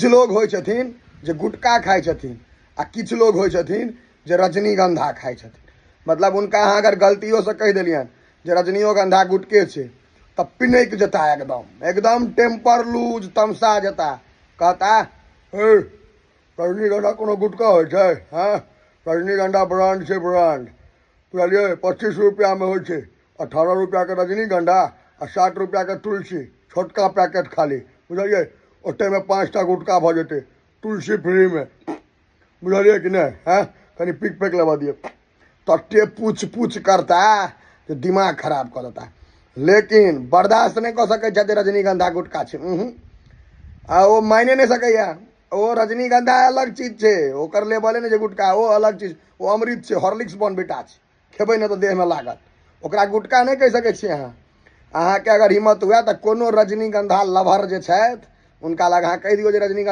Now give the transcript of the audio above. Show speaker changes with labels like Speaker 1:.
Speaker 1: किछु लोग होइ छथिन जे गुटखा खाइ छथिन आ किछु लोग होइ छथिन जे रजनीगंधा खाइ छथिन। मतलब हुनका अहाँ अगर गलतियोसँ कहि देलियनि जे रजनियोगंधा गुटके छै तऽ पिनकि जेता, एकदम एकदम टेम्पर लूज, तमसा जेता, कहता हे रजनीगंधा कोनो गुटका होइ छै? हँ, रजनीगंधा ब्रांड छै, ब्रांड, बुझलियै? 25 रुपैआमे होइ छै, 18 रुपैआके रजनीगंधा आ 7 रुपैआके तुलसी, छोटका पैकेट खाली, बुझलियै? ओतेमे 5टा गुटका भऽ जेतै, तुलसी फ्रीमे, बुझलियै कि नहि? हँ, कनि पीक फेक लेबऽ दियौ। तते पूछ पूछ करता जे दिमाग खराब कऽ देता, लेकिन बर्दाश्त नहि कऽ सकै छथि रजनीगंधा गुटका छै। आ ओ मानि नहि सकैया। ओ रजनीगंधा अलग चीज छै, ओकर लेबले नहि छै गुटका, ओ अलग चीज, ओ अमृत छै, हॉर्लिक्स बॉर्नविटा छै, खेबै ने तऽ देहमे लागत। ओकरा गुटका नहि कहि सकै छियै अहाँ। अहाँके अगर हिम्मत हुए तऽ कोनो रजनीगंधा लभर जे छथि हुनका लग अहाँ कहि दियौ जे रजनीगंधा